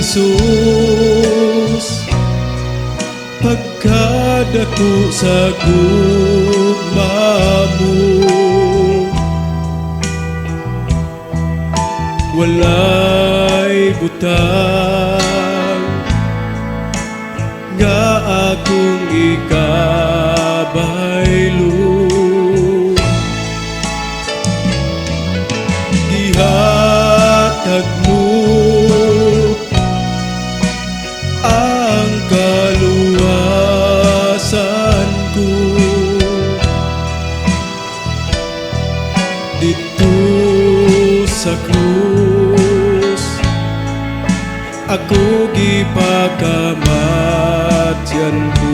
Jesus, pagkadako sa gugma mo. Walay butang nga akong ikabaylo. Gihatag mo ang kaluwasan ko didto sa krus. Ako gipakamatyan ko.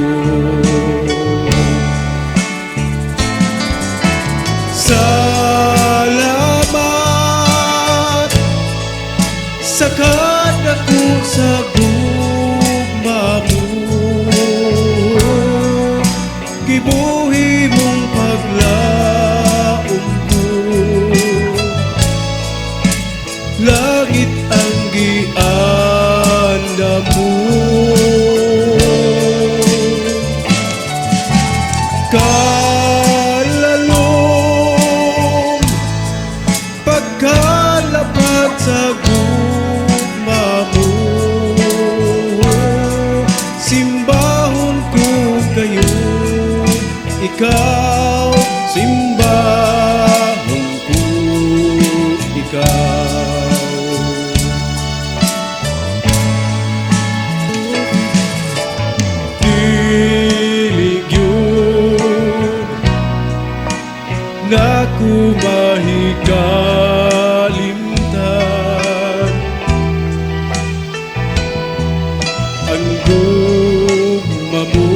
Salamat sa kadako sa gugma mo. Gibuhi mong paglaom ko. Langit ang giandam mo. Kalalom pagkalapad sa gugma mo. Simbahon ko kayo, ikaw. Simbahon ko ikaw. Dili gyud nako mahikalimtan ang gugma mo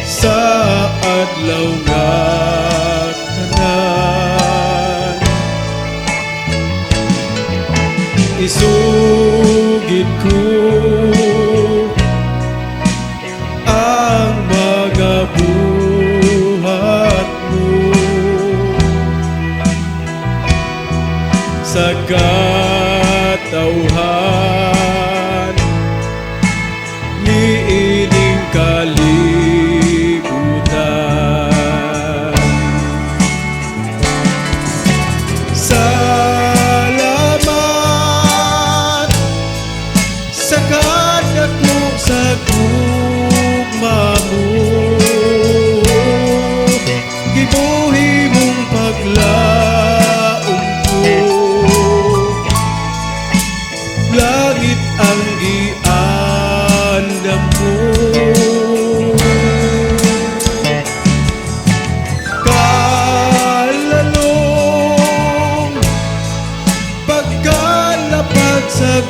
sa adlaw nga tanan. Isugid ko ang mga buhat mo sa katawhan niining kalibutan. Salamat sa kadako sa gugma mo. Gibuhi mong paglaom ko. Langit ang giandam mo. Kalalom pagkalapad sa